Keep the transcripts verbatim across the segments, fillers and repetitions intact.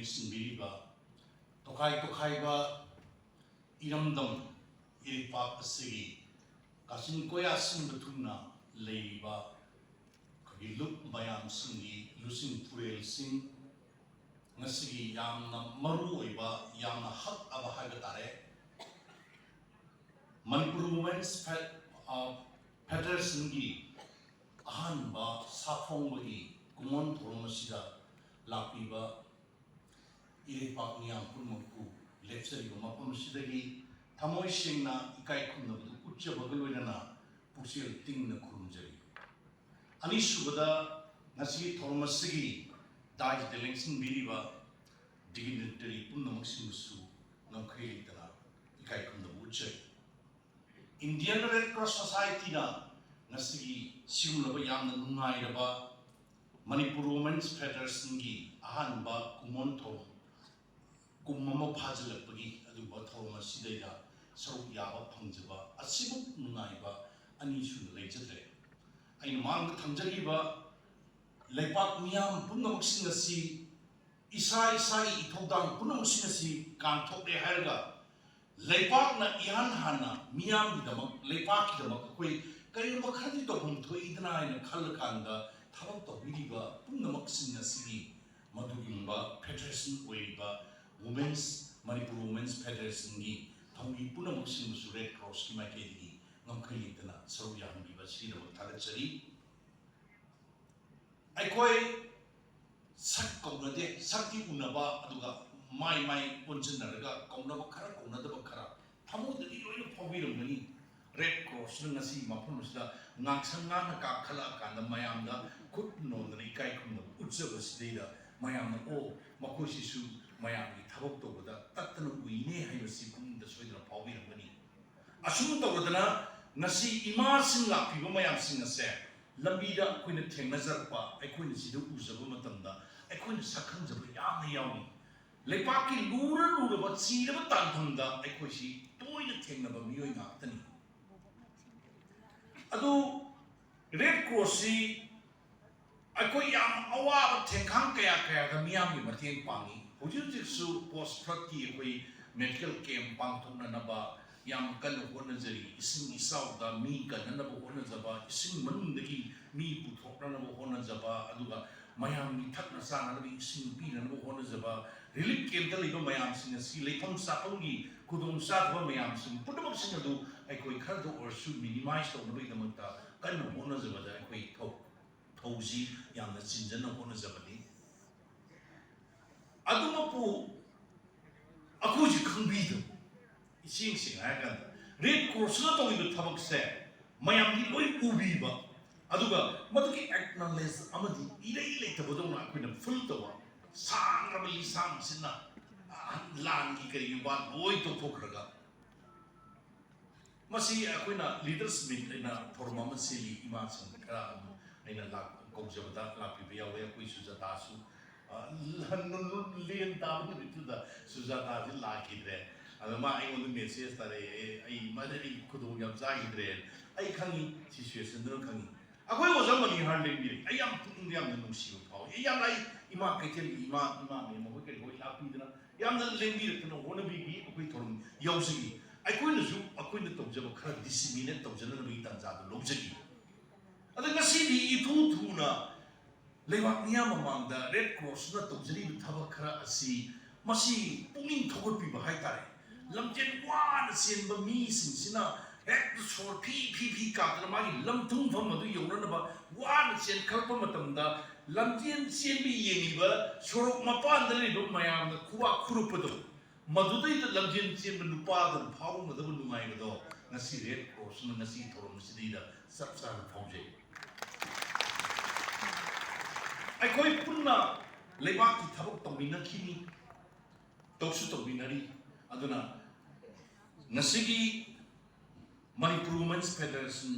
ꯁꯤꯟꯕꯤꯔꯤꯕ ꯇꯣꯈꯥꯏ ꯇꯣꯈꯥꯏꯕ ꯏꯔꯝꯗꯝ ꯏꯔꯩꯄꯥꯛ ꯑꯁꯤꯒꯤ ꯀꯥꯆꯤꯟ ꯀꯣꯌꯥ ꯁꯤꯟꯕ ꯊꯨꯡꯅ ꯂꯩꯔꯤꯕ ꯑꯩꯈꯣꯏꯒꯤ ꯂꯨꯞ ꯃꯌꯥꯝꯁꯤꯡꯒꯤ ꯂꯨꯆꯤꯡ ꯄꯨꯔꯦꯜꯁꯤꯡ, ꯉꯁꯤꯒꯤ ꯌꯥꯝꯅ ꯃꯔꯨ ꯑꯣꯏꯕ, ꯌꯥꯝꯅ ꯍꯛꯑꯕ ꯍꯥꯏꯕ ꯇꯥꯔꯦ, ꯃꯅꯤꯄꯨꯔ ꯋꯨꯃꯦꯟꯁ ꯐꯦ-, ꯑ, ꯐꯦꯗꯔꯦꯁꯟꯒꯤ ꯑꯍꯥꯟꯕ ꯁꯥꯐꯣꯡꯕꯒꯤ ꯀꯨꯃꯣꯟ ꯊꯧꯔꯝ ꯑꯁꯤꯗ ꯂꯥꯛꯄꯤꯕ ꯏꯔꯩꯄꯥꯛ ꯃꯤꯌꯥꯝ ꯄꯨꯝꯅꯃꯛꯄꯨ ꯂꯦꯞꯆꯔꯤꯕ ꯃꯐꯝ ꯑꯁꯤꯗꯒꯤ ꯊꯃꯣꯏ ꯁꯦꯡꯅ ꯏꯀꯥꯏ ꯈꯨꯝꯅꯕꯗꯨ ꯎꯠꯆꯕꯒ ꯂꯣꯏꯅꯅ ꯄꯨꯛꯆꯦꯜ ꯇꯤꯡꯅ ꯈꯨꯔꯨꯝꯖꯔꯤ꯫ ꯑꯅꯤꯁꯨꯕꯗ, ꯉꯁꯤꯒꯤ ꯊꯧꯔꯝ ꯑꯁꯤꯒꯤ ꯗꯥꯏꯁꯇ ꯂꯦꯡꯁꯤꯟꯕꯤꯔꯤꯕ ꯗꯤꯒꯅꯤꯇꯔꯤ ꯄꯨꯝꯅꯃꯛꯁꯤꯡꯕꯨꯁꯨ ꯉꯝꯈꯩ ꯂꯩꯇꯅ ꯏꯀꯥꯏ ꯈꯨꯝꯅꯕ ꯎꯠꯆꯔꯤ꯫ ꯏꯟꯗꯤꯌꯟ ꯔꯦꯗ ꯀ꯭ꯔꯣꯁ ꯁꯣꯁꯥꯏꯇꯤꯅ ꯉꯁꯤꯒꯤ ꯁꯤꯒꯨꯝꯂꯕ ꯌꯥꯝꯅ ꯅꯨꯡꯉꯥꯏꯔꯕ ꯃꯅꯤꯄꯨꯔ ꯋꯨꯃꯦꯟꯁ ꯐꯦꯗꯔꯦꯁꯟꯒꯤ ꯑꯍꯥꯟꯕ ꯀꯨꯃꯣꯟ ꯊꯧꯔꯝ ꯀꯨꯝ ꯑꯃ ꯐꯥꯖꯤꯜꯂꯛꯄꯒꯤ ꯑꯗꯨꯒꯨꯝꯕ ꯊꯧꯔꯝ ꯑꯁꯤꯗꯩꯗ ꯁꯔꯨꯛ ꯌꯥꯕ ꯐꯪꯖꯕ ꯑꯁꯤꯃꯨꯛ ꯅꯨꯡꯉꯥꯏꯕ ꯑꯅꯤꯁꯨꯅ ꯂꯩꯖꯗ꯭ꯔꯦ꯫ ꯑꯩꯅ ꯃꯥꯡꯗ ꯊꯝꯖꯈꯤꯕ ꯂꯩꯄꯥꯛ ꯃꯤꯌꯥꯝ ꯄꯨꯝꯅꯃꯛꯁꯤꯡ ꯑꯁꯤ ꯏꯁꯥ ꯏꯁꯥꯒꯤ ꯏꯊꯧꯗꯥꯡ ꯄꯨꯝꯅꯃꯛꯁꯤꯡ ꯑꯁꯤ ꯀꯥꯡꯊꯣꯛꯂꯦ ꯍꯥꯏꯔꯒ ꯂꯩꯄꯥꯛꯅ ꯏꯍꯥꯟ ꯍꯥꯟꯅ ꯃꯤꯌꯥꯝꯒꯤꯗꯃꯛ, ꯂꯩꯄꯥꯛꯀꯤꯗꯃꯛ ꯑꯩꯈꯣꯏ ꯀꯔꯤꯒꯨꯝꯕ ꯈꯔꯗꯤ ꯇꯧꯐꯝ ꯊꯣꯛꯏꯗꯅ ꯍꯥꯏꯅ ꯈꯜꯂꯀꯥꯟꯗ ꯊꯕꯛ ꯇꯧꯕꯤꯔꯤꯕ ꯄꯨꯝꯅꯃꯛꯁꯤꯡ ꯑꯁꯤꯒꯤ ꯃꯗꯨꯒꯨꯝꯕ ꯐꯦꯗꯔꯦꯁꯟ ꯑꯣꯏꯔꯤꯕ ꯋꯨꯃꯦꯟꯁ, ꯃꯅꯤꯄꯨꯔ ꯋꯨꯃꯦꯟꯁ ꯐꯦꯗꯔꯦꯁꯟꯒꯤ ꯊꯧꯃꯤ ꯄꯨꯝꯅꯃꯛꯁꯤꯡꯕꯨꯁꯨ ꯔꯦꯗ ꯀ꯭ꯔꯣꯁꯀꯤ ꯃꯥꯏꯀꯩꯗꯒꯤ ꯉꯝꯈꯩ ꯂꯩꯇꯅ ꯁꯔꯨꯛ ꯌꯥꯍꯟꯕꯤꯕ ꯑꯁꯤꯒꯤꯗꯃꯛ ꯊꯥꯒꯠꯆꯔꯤ꯫ ꯑꯩꯈꯣꯏ ꯁꯛ ꯀꯧꯅꯗꯦ, ꯁꯛꯇꯤ ꯎꯅꯕ, ꯑꯗꯨꯒ ꯃꯥꯏ ꯃꯥꯏ ꯑꯣꯟꯁꯤꯟꯅꯔꯒ ꯀꯧꯅꯕ ꯈꯔ, ꯀꯧꯅꯗꯕ ꯈꯔ, ꯊꯃꯣꯏꯗꯗꯤ ꯂꯣꯏꯅ ꯐꯥꯎꯕꯤꯔꯝꯒꯅꯤ꯫ ꯔꯦꯗ ꯀ꯭ꯔꯣꯁꯅ ꯉꯁꯤ ꯃꯐꯝ ꯑꯁꯤꯗ ꯉꯥꯡꯁꯪ ꯉꯥꯡꯅ ꯀꯥꯈꯠꯂꯛꯑꯀꯥꯟꯗ ꯃꯌꯥꯝꯗ ꯈꯨꯠ ꯅꯣꯟꯗꯅ ꯏꯀꯥꯏ ꯈꯨꯝꯅꯕ ꯎꯠꯆꯕꯁꯤꯗꯩꯗ ꯃꯌꯥꯝꯅ, "ꯑꯣ, ꯃꯈꯣꯏꯁꯤꯁꯨ ꯃꯌꯥꯝꯒꯤ ꯊꯕꯛ ꯇꯧꯕꯗ ꯇꯠꯇꯅ ꯎꯏꯅꯦ" ꯍꯥꯏꯕꯁꯤ ꯄꯨꯛꯅꯤꯡꯗ ꯁꯣꯏꯗꯅ ꯐꯥꯎꯕꯤꯔꯝꯒꯅꯤ꯫ ꯑꯁꯨꯝ ꯇꯧꯗꯅ ꯉꯁꯤ ꯏꯃꯥꯁꯤꯡ ꯂꯥꯛꯄꯤꯕ ꯃꯌꯥꯝꯁꯤꯡ ꯑꯁꯦ ꯂꯝꯕꯤꯗ ꯑꯩꯈꯣꯏꯅ ꯊꯦꯡꯅꯖꯔꯛꯄ, ꯑꯩꯈꯣꯏꯅ ꯁꯤꯗ ꯎꯖꯕ ꯃꯇꯝꯗ ꯑꯩꯈꯣꯏꯅ ꯁꯛꯈꯪꯖꯕ ꯌꯥꯝꯅ ꯌꯥꯎꯏ꯫ ꯂꯩꯄꯥꯛꯀꯤ ꯂꯨꯔ ꯂꯨꯔꯕ ꯆꯤꯔꯕ ꯇꯥꯟꯐꯝꯗ ꯑꯩꯈꯣꯏꯁꯤ ꯇꯣꯏꯅ ꯊꯦꯡꯅꯕ ꯃꯤꯑꯣꯏ ꯉꯥꯛꯇꯅꯤ꯫ ꯑꯗꯨ ꯔꯦꯗ ꯀ꯭ꯔꯣꯁꯁꯤ ꯑꯩꯈꯣꯏ ꯌꯥꯝ ꯑꯋꯥꯕ ꯊꯦꯡꯈꯥꯡ ꯀꯌꯥ ꯀꯌꯥꯗ ꯃꯤꯌꯥꯝꯒꯤ ꯃꯇꯦꯡ ꯄꯥꯡꯉꯤ꯫ ꯍꯧꯖꯤꯛ ꯍꯧꯖꯤꯛꯁꯨ ꯄꯣꯁ ꯐ꯭ꯂꯠꯀꯤ ꯑꯩꯈꯣꯏ ꯃꯦꯗꯤꯀꯦꯜ ꯀꯦꯝ ꯄꯥꯡꯊꯣꯛꯅꯅꯕ ꯌꯥꯝ ꯀꯟꯅ ꯍꯣꯠꯅꯖꯔꯤ꯫ ꯏꯁꯤꯡ ꯏꯆꯥꯎꯗ ꯃꯤ ꯀꯟꯅꯅꯕ ꯍꯣꯠꯅꯖꯕ, ꯏꯁꯤꯡ ꯃꯅꯨꯡꯗꯒꯤ ꯃꯤ ꯄꯨꯊꯣꯛꯅꯅꯕ ꯍꯣꯠꯅꯖꯕ, ꯑꯗꯨꯒ ꯃꯌꯥꯝꯒꯤ ꯊꯛꯅ ꯆꯥꯅꯅꯕ ꯏꯁꯤꯡ ꯄꯤꯅꯅꯕ ꯍꯣꯠꯅꯖꯕ, ꯔꯤꯂꯤꯐ ꯀꯦꯝꯞꯇ ꯂꯩꯕ ꯃꯌꯥꯝꯁꯤꯡ ꯑꯁꯤ ꯂꯩꯐꯝ ꯆꯥꯐꯝꯒꯤ ꯈꯨꯗꯣꯡꯆꯥꯗꯕ ꯃꯌꯥꯝꯁꯤꯡ ꯄꯨꯝꯅꯃꯛꯁꯤꯡ ꯑꯗꯨ ꯑꯩꯈꯣꯏ ꯈꯔꯗ ꯑꯣꯏꯔꯁꯨ ꯃꯤꯅꯤꯃꯥꯏꯁ ꯇꯧꯅꯕꯒꯤꯗꯃꯛꯇ ꯀꯟꯅ ꯍꯣꯠꯅꯖꯕꯗ ꯑꯩꯈꯣꯏ ꯊꯧ ꯊꯧꯁꯤ ꯌꯥꯝꯅ ꯆꯤꯟꯖꯅ ꯍꯣꯠꯅꯖꯕꯅꯤ꯫ ꯑꯗꯨꯃꯛꯄꯨ ꯑꯩꯈꯣꯏꯁꯤ ꯈꯪꯕꯤꯗꯕ, ꯏꯁꯦꯡ ꯁꯦꯡꯅ ꯍꯥꯏꯔꯀꯥꯟꯗ ꯔꯦꯗ ꯀ꯭ꯔꯣꯁꯅ ꯇꯧꯔꯤꯕ ꯊꯕꯛꯁꯦ ꯃꯌꯥꯝꯗꯤ ꯂꯣꯏ ꯎꯕꯤꯕ, ꯑꯗꯨꯒ ꯃꯗꯨꯒꯤ ꯑꯦꯛꯅꯣꯂꯦꯖ ꯑꯃꯗꯤ ꯏꯔꯩ ꯂꯩꯇꯕꯗꯧꯅ ꯑꯩꯈꯣꯏꯅ ꯐꯤꯜ ꯇꯧꯕ, ꯁꯥꯡꯂꯕ ꯂꯤꯁꯥꯡꯁꯤꯅ ꯂꯥꯟꯒꯤ ꯀꯔꯤꯒꯤ ꯋꯥ ꯂꯣꯏ ꯇꯣꯛꯊꯣꯛꯈ꯭ꯔꯒ ꯃꯁꯤ ꯑꯩꯈꯣꯏꯅ ꯂꯤꯗꯔꯁ ꯃꯤꯠ ꯑꯩꯅ ꯊꯧꯔꯝ ꯑꯃ ꯁꯤꯜꯂꯤ꯫ ꯏꯃꯥꯁꯤꯡ ꯈꯔ ꯑꯃ ꯑꯩꯅ ꯂꯥꯛ-, ꯀꯧꯖꯕꯗ ꯂꯥꯛꯄꯤꯕ ꯌꯥꯎꯋꯦ꯫ ꯑꯩꯈꯣꯏ ꯁꯨꯖꯥꯇꯥꯁꯨ, ꯑ, ꯂꯦꯟ ꯇꯥꯕ ꯅꯨꯃꯤꯠꯇꯨꯗ ꯁꯨꯖꯥꯇꯥꯁꯤ ꯂꯥꯛꯈꯤꯗ꯭ꯔꯦ꯫ ꯑꯗ ꯃꯥ ꯑꯩꯉꯣꯟꯗ ꯃꯦꯁꯦꯖ ꯊꯥꯔꯛꯑꯦ, "ꯑꯦ, ꯑꯩ ꯃꯗꯨ ꯑꯩ ꯈꯨꯗꯣꯡ ꯌꯥꯝ ꯆꯥꯈꯤꯗ꯭ꯔꯦ꯫ ꯑꯩ ꯈꯪꯉꯤ, ꯁꯤꯆꯨꯋꯦꯁꯟꯗꯨꯅ ꯈꯪꯉꯤ"꯫ ꯑꯩꯈꯣꯏ ꯑꯣꯖꯥ ꯃꯅꯤꯍꯥꯔ ꯂꯦꯡꯕꯤꯔꯦ꯫ ꯑꯩ ꯌꯥꯝ ꯄꯨꯛꯅꯤꯡꯗ ꯌꯥꯝꯅ ꯅꯨꯡꯁꯤꯕ ꯐꯥꯎꯏ꯫ ꯑꯩ ꯌꯥꯝ ꯂꯥꯛꯏ, ꯏꯃꯥ ꯀꯩꯊꯦꯜꯒꯤ ꯏꯃꯥ, ꯏꯃꯥ ꯃꯦꯝ ꯃꯈꯣꯏ ꯀꯔꯤ ꯃꯈꯣꯏ ꯂꯥꯛꯄꯤꯗꯅ ꯌꯥꯝꯅ ꯂꯦꯡꯕꯤꯔꯛꯇꯅ ꯍꯣꯠꯅꯕꯤꯈꯤ꯫ ꯑꯩꯈꯣꯏ ꯊꯧꯔꯝ ꯌꯥꯎꯖꯈꯤ꯫ ꯑꯩꯈꯣꯏꯅꯁꯨ ꯑꯩꯈꯣꯏꯅ ꯇꯧꯖꯕ ꯈꯔ ꯗꯤꯁꯤꯃꯤꯅꯦꯠ ꯇꯧꯖꯅꯅꯕꯒꯤ ꯇꯥꯟꯖꯥꯗꯨ ꯂꯧꯖꯈꯤ꯫ ꯑꯗ ꯉꯁꯤꯗꯤ ꯏꯊꯨ ꯊꯨꯅ ꯂꯩꯕꯥꯛ ꯃꯤꯌꯥꯝ ꯃꯃꯥꯡꯗ ꯔꯦꯗ ꯀ꯭ꯔꯣꯁꯅ ꯇꯧꯖꯔꯤꯕ ꯊꯕꯛ ꯈꯔ ꯑꯁꯤ, ꯃꯁꯤ ꯄꯨꯛꯅꯤꯡ ꯊꯧꯒꯠꯄꯤꯕ ꯍꯥꯏꯇꯥꯔꯦ꯫ ꯂꯝꯖꯦꯟ ꯋꯥꯅ ꯆꯦꯟꯕ ꯃꯤꯁꯤꯡꯁꯤꯅ ꯍꯦꯛꯇ ꯁꯣꯔ ꯐꯤ ꯐꯤ ꯐꯤ ꯀꯥꯗꯅ ꯃꯥꯒꯤ ꯂꯝ ꯊꯨꯡꯐꯝ ꯑꯗꯨ ꯌꯧꯅꯅꯕ ꯋꯥꯅ ꯆꯦꯟꯈꯠꯂꯛꯄ ꯃꯇꯝꯗ, ꯂꯝꯖꯦꯟ ꯆꯦꯟꯕ ꯌꯦꯡꯂꯤꯕ ꯁꯣꯔꯣꯛ ꯃꯄꯥꯟꯗ ꯂꯩꯔꯤꯕ ꯃꯌꯥꯝꯅ ꯈꯨꯕꯥꯛ ꯈꯨꯔꯛꯄꯗꯣ, ꯃꯗꯨꯗꯩꯗ ꯂꯝꯖꯦꯟ ꯆꯦꯟꯕ ꯅꯨꯄꯥꯗꯨꯅ ꯐꯥꯎꯔꯝꯒꯗꯕ ꯅꯨꯡꯉꯥꯏꯕꯗꯣ ꯉꯁꯤ ꯔꯦꯗ ꯀ꯭ꯔꯣꯁꯅ ꯉꯁꯤ ꯊꯧꯔꯝ ꯑꯁꯤꯗꯩꯗ ꯆꯞ ꯆꯥꯅ ꯐꯥꯎꯖꯩ꯫ ꯑꯩꯈꯣꯏ ꯄꯨꯟꯅ ꯂꯩꯕꯥꯛꯀꯤ ꯊꯕꯛ ꯇꯧꯃꯤꯟꯅꯈꯤꯅꯤ, ꯇꯧꯁꯨ ꯇꯧꯃꯤꯟꯅꯔꯤ꯫ ꯑꯗꯨꯅ ꯉꯁꯤꯒꯤ ꯃꯅꯤꯄꯨꯔ ꯋꯨꯃꯦꯟꯁ ꯐꯦꯗꯔꯦꯁꯟ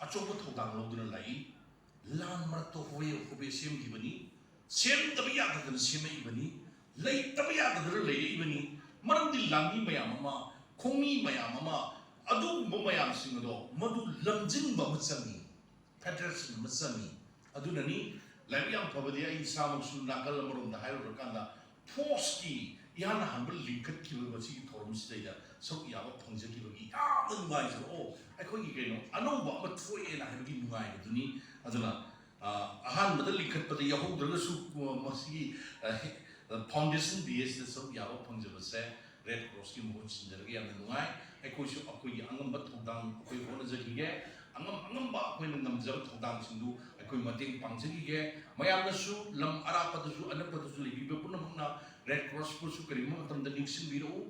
ꯑꯆꯧꯕ ꯊꯧꯗꯥꯡ ꯂꯧꯗꯨꯅ ꯂꯥꯛꯏ꯫ ꯂꯥꯟ ꯃꯔꯛꯇ ꯍꯣꯕꯦ ꯍꯣꯕꯦ ꯁꯦꯝꯈꯤꯕꯅꯤ, ꯁꯦꯝꯗꯕ ꯌꯥꯗꯗꯅ ꯁꯦꯝꯃꯛꯏꯕꯅꯤ, ꯂꯩꯇꯕ ꯌꯥꯗꯗꯅ ꯂꯩꯔꯛꯏꯕꯅꯤ꯫ ꯃꯔꯝꯗꯤ ꯂꯥꯟꯃꯤ ꯃꯌꯥꯝ ꯑꯃ, ꯈꯣꯡꯃꯤ ꯃꯌꯥꯝ ꯑꯃ, ꯑꯗꯨꯒꯨꯝꯕ ꯃꯌꯥꯝꯁꯤꯡ ꯑꯗꯣ ꯃꯗꯨ ꯂꯝꯖꯤꯡꯕ ꯑꯃ ꯆꯪꯏ, ꯐꯦꯗꯔꯦꯁꯟ ꯑꯃ ꯆꯪꯏ꯫ ꯑꯗꯨꯅꯅꯤ ꯂꯥꯏꯕꯛ ꯌꯥꯝ ꯐꯕꯗꯤ ꯑꯩ ꯏꯁꯥꯃꯛꯁꯨ ꯅꯥꯀꯜ ꯑꯃꯔꯣꯝꯗ ꯍꯥꯏꯔꯨꯔꯀꯥꯟꯗ ꯐꯣꯔꯁꯀꯤ ꯏꯍꯥꯟ ꯍꯥꯟꯕ ꯂꯤꯡꯈꯠꯈꯤꯕ ꯃꯁꯤꯒꯤ ꯊꯧꯔꯝꯁꯤꯗꯩꯗ ꯁꯔꯨꯛ ꯌꯥꯕ ꯐꯪꯖꯈꯤꯕꯒꯤ ꯌꯥꯝꯅ ꯅꯨꯡꯉꯥꯏꯖꯕ, ꯑꯣ, ꯑꯩꯈꯣꯏꯒꯤ ꯀꯩꯅꯣ ꯑꯅꯧꯕ ꯑꯃ ꯊꯣꯛꯑꯦꯅ ꯍꯥꯏꯕꯒꯤ ꯅꯨꯡꯉꯥꯏꯕꯗꯨꯅꯤ꯫ ꯑꯗꯨꯅ ꯑ, ꯑꯍꯥꯟꯕꯗ ꯂꯤꯡꯈꯠꯄꯗ ꯌꯥꯎꯍꯧꯗ꯭ꯔꯒꯁꯨ, ꯑ, ꯃꯁꯤꯒꯤ ꯐꯥꯎꯟꯗꯦꯁꯟ ꯗꯦꯁꯤꯗ ꯁꯔꯨꯛ ꯌꯥꯕ ꯐꯪꯖꯕꯁꯦ ꯔꯦꯗ ꯀ꯭ꯔꯣꯁꯀꯤ ꯃꯍꯨꯠ ꯁꯤꯟꯖꯔꯒ ꯌꯥꯝꯅ ꯅꯨꯡꯉꯥꯏ꯫ ꯑꯩꯈꯣꯏꯁꯨ ꯑꯩꯈꯣꯏꯒꯤ ꯑꯉꯝꯕ ꯊꯧꯗꯥꯡ ꯑꯩꯈꯣꯏ ꯍꯣꯠꯅꯖꯈꯤꯒꯦ꯫ ꯑꯉꯝ ꯑꯉꯝꯕ ꯑꯩꯈꯣꯏꯅ ꯉꯝꯖꯕ ꯊꯧꯗꯥꯡꯁꯤꯡꯗꯨ ꯑꯩꯈꯣꯏ ꯃꯇꯦꯡ ꯄꯥꯡꯖꯈꯤꯒꯦ꯫ ꯃꯌꯥꯝꯅꯁꯨ ꯂꯝ ꯑꯔꯥꯞꯄꯗꯁꯨ ꯑꯅꯛꯄꯗꯁꯨ ꯂꯩꯕꯤꯕ ꯄꯨꯝꯅꯃꯛꯅ ꯔꯦꯗ ꯀ꯭ꯔꯣꯁꯄꯨꯁꯨ ꯀꯔꯤꯒꯨꯝꯕ ꯃꯇꯝꯗ ꯅꯤꯡꯁꯤꯡꯕꯤꯔꯛꯎ꯫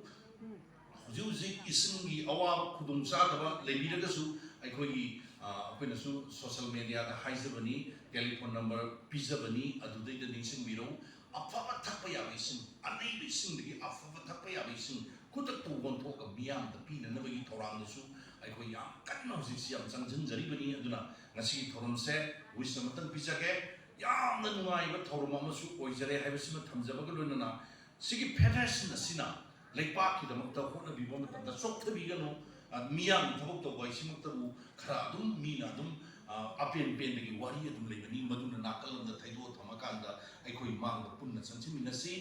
ꯍꯧꯖꯤꯛ ꯍꯧꯖꯤꯛ ꯏꯁꯤꯡꯒꯤ ꯑꯋꯥꯕ ꯈꯨꯗꯣꯡꯆꯥꯗꯕ ꯂꯩꯕꯤꯔꯒꯁꯨ ꯑꯩꯈꯣꯏꯒꯤ, ꯑ, ꯑꯩꯈꯣꯏꯅꯁꯨ ꯁꯣꯁꯦꯜ ꯃꯦꯗꯤꯌꯥꯗ ꯍꯥꯏꯖꯕꯅꯤ, ꯇꯦꯂꯤꯐꯣꯟ ꯅꯝꯕꯔ ꯄꯤꯖꯕꯅꯤ, ꯑꯗꯨꯗꯩꯗ ꯅꯤꯡꯁꯤꯡꯕꯤꯔꯛꯎ꯫ ꯑꯐꯕ ꯊꯛꯄ ꯌꯥꯕ ꯏꯁꯤꯡ, ꯑꯅꯩꯕ ꯏꯁꯤꯡꯗꯒꯤ ꯑꯐꯕ ꯊꯛꯄ ꯌꯥꯕ ꯏꯁꯤꯡ ꯈꯨꯗꯛꯇ ꯑꯣꯟꯊꯣꯛꯑꯒ ꯃꯤꯌꯥꯝꯗ ꯄꯤꯅꯅꯕꯒꯤ ꯊꯧꯔꯥꯡꯗꯁꯨ ꯑꯩꯈꯣꯏ ꯌꯥꯝ ꯀꯟꯅ ꯍꯧꯖꯤꯛꯁꯤ ꯌꯥꯝ ꯆꯪꯁꯤꯟꯖꯔꯤꯕꯅꯤ꯫ ꯑꯗꯨꯅ ꯉꯁꯤꯒꯤ ꯊꯧꯔꯝꯁꯦ ꯋꯤꯁ ꯑꯃꯇꯪ ꯄꯤꯖꯒꯦ꯫ ꯌꯥꯝꯅ ꯅꯨꯡꯉꯥꯏꯕ ꯊꯧꯔꯝ ꯑꯃꯁꯨ ꯑꯣꯏꯖꯔꯦ ꯍꯥꯏꯕꯁꯤꯃ ꯊꯝꯖꯕꯒ ꯂꯣꯏꯅꯅ ꯁꯤꯒꯤ ꯐꯦꯗꯔꯦꯁꯟ ꯑꯁꯤꯅ ꯂꯩꯄꯥꯛꯀꯤꯗꯃꯛꯇ ꯍꯣꯠꯅꯕꯤꯕ ꯃꯇꯝꯗ ꯆꯣꯛꯊꯕꯤꯒꯅꯨ꯫ ꯑ, ꯃꯤꯌꯥꯝꯒꯤ ꯊꯕꯛ ꯇꯧꯕ ꯍꯥꯏꯁꯤꯃꯛꯇꯕꯨ ꯈꯔ ꯑꯗꯨꯝ ꯃꯤꯅ ꯑꯗꯨꯝ, ꯑ, ꯑꯄꯦꯟ ꯄꯦꯟꯗꯒꯤ ꯋꯥꯔꯤ ꯑꯗꯨꯝ ꯂꯩꯕꯅꯤ꯫ ꯃꯗꯨꯅ ꯅꯥꯀꯜ ꯑꯃꯗ ꯊꯩꯗꯣꯛꯑ ꯊꯝꯃꯀꯥꯟꯗ ꯑꯩꯈꯣꯏ ꯃꯥꯡꯗ ꯄꯨꯟꯅ ꯆꯪꯁꯤꯟꯃꯤꯟꯅꯁꯤ꯫